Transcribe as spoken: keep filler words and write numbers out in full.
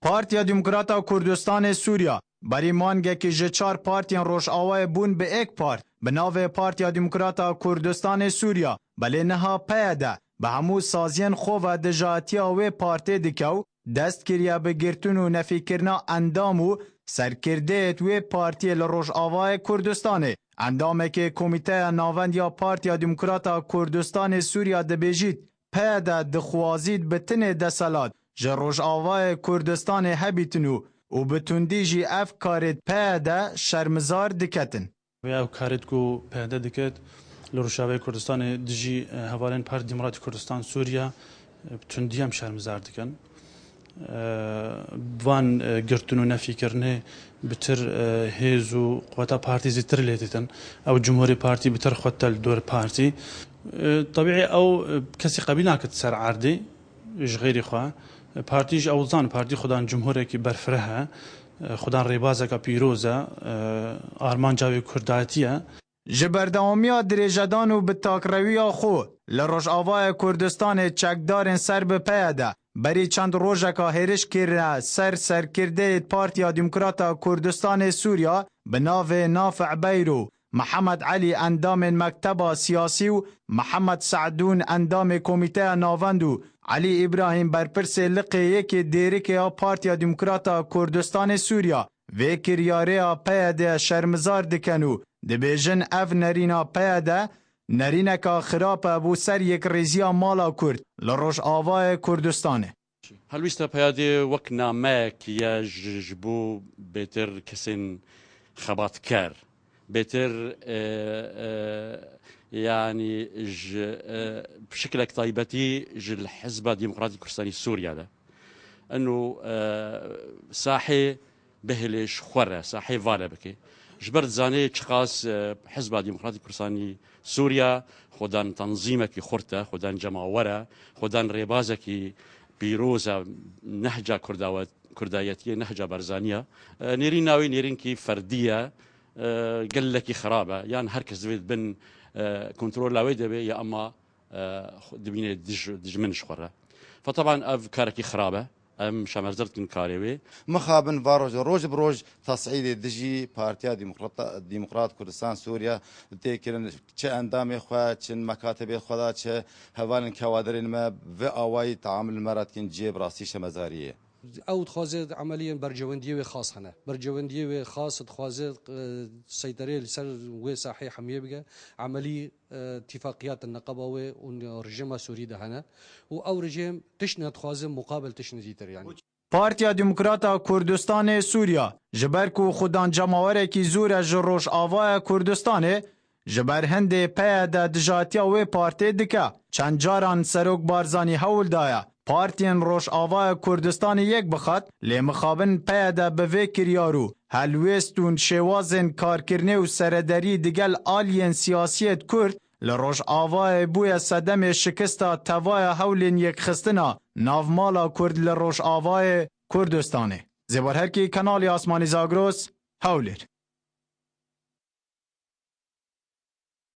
Partiya Demokrata Kurdistanê Sûriya berî mangekî ji çar partiyên Rojavayê bûn bi êk part, bi navê Partiya Demokrata Kurdistanê Sûriya, belê niha P Y D, bi hemû saziyên xwe ve dijatiya wê partê dike û dest kiriye bi girtin û nefîkirina endam û serkirdeyêt wê partiyê li Rojavayê Kurdistanê. Endamekê Komîteya Navend ya Partiya Demokrata Kurdistanê Sûriya dibêjît, P Y D dixwazît bi tinê deselat ji Rojavayê Kurdistanê hebîtin û û bi tundî jî ev karêt P Y D şermizar diketin. Vê ew karêt ku P Y D diket li Rojavayê Kurdistanê dijî, e, hevalên Partiya Demokratîk Kurdistan Sûriya, e, bi tundî em şermizar dikin. E, van, e, girtin û nefîkirinê bi tir, e, hêz û quweta partî zîtir lê ditin. Ew cumhurê partî bi tir xwe te li dor partî. E, tebîî ew, e, kesî qebîl nakit ser erdê ji xêrî xwe. Partî jî ew zan, partî xudan cumhurekî berfireh e, xudan rêbazeke pîroz e, e, armanca wê kurdayetî ye. Ji berdewamiya dirêjedan û bi takrewiya xwe li Rojavayê Kurdistanê çekdarên ser bi P Y D berî çend rojeka hêriş kirine ser serkirdeyê Partiya Demokrata Kurdistanê Sûriya bi navê Nafic Beyro, Mihemed Elî endamên Mekteba Siyasî û Mihemed Se'dûn endamê Komîteya Navend û Elî Îbrahîm berpirsê liqê yekê dêrikê ya Partiya Demokrata Kurdistanê Sûriya vê kiryarê ya P Y D şermizar dikin û dibêjin ev nerîna P Y D nerîneka xirab e bo ser yekrêziya mala Kurd li Rojavayê Kurdistanê. Helwîsta P Y D'ê wek nameyek ye ji, ji bo bêtir kesên xebatker, bêtir, e, e, yanî ji, e, bi şiklek taybetî ji li Hizba Demokratîk Kurdistanî Sûriye de. Eno, e, sahê bihêlê ji xwe re, sahê vale bike. Ji ber dizanê çiqas, e, Hizba Demokratîk Kurdistanî Sûriye xwedan tanzîmekî xurt e, xwedan cemawer e, xwedan rêbazekî pîroz e, nehca Kurdawe-, Kurdayetiyê, nehca Barzanî ye. E, nêrîna wî nêrînkî ferdî ye. E, gelekî xirab e. Yan her kes divê di bin, e, kontrola wê de be, ya ema, e, xwe dibîne dij-, dijmin ji xwe re. Fe teban ev karekî xirab e. Em şermezar dikin karê wê. Mixabin va roje, roj bi roj tesîdê dijî Partiya Demokrata-, Demokrat Kurdistan Sûriye tê kirin. Çi endamê xwe, çi mekatibê xwe de, çi hevalên kewadirên me vê awayî teamul me re dikin, cihê bi rastî şermezariyê ye. Ew dixwaze emeliyên berjewendiyê wê xas hene. Berjewendiyê wê xas dixwaze, e, seyterê li ser wê sahê hemiyê bike. Emelî, e, tîfaqiyat neqeba wê û rejîma Sûrî de hene. Û ew rejîm tişt nedixwaze muqabil tişt nedîtir yani. Partiya Demokrata Kurdistanê Sûriya, ji ber ku xudan cemawerekî zûr e ji Rojavaya Kurdistanê, ji ber hindê P Y D dijatiya wê partê dike. Çend caran Serok Barzanî hewl daye partiyên Rojavaya Kurdistanê yek bixat, lê mixabin P Y D bi vê kiryar û helwêst û şêwazên karkirinê û serederî digel aliyên siyasiyêt Kurd li Rojavayê bûye sedemê şikista tevaya hewlên yekxistina navmala Kurd li Rojavayê Kurdistanê. Zêbar Herkî, Kanalê Asmanî Zagros, Hewlêr.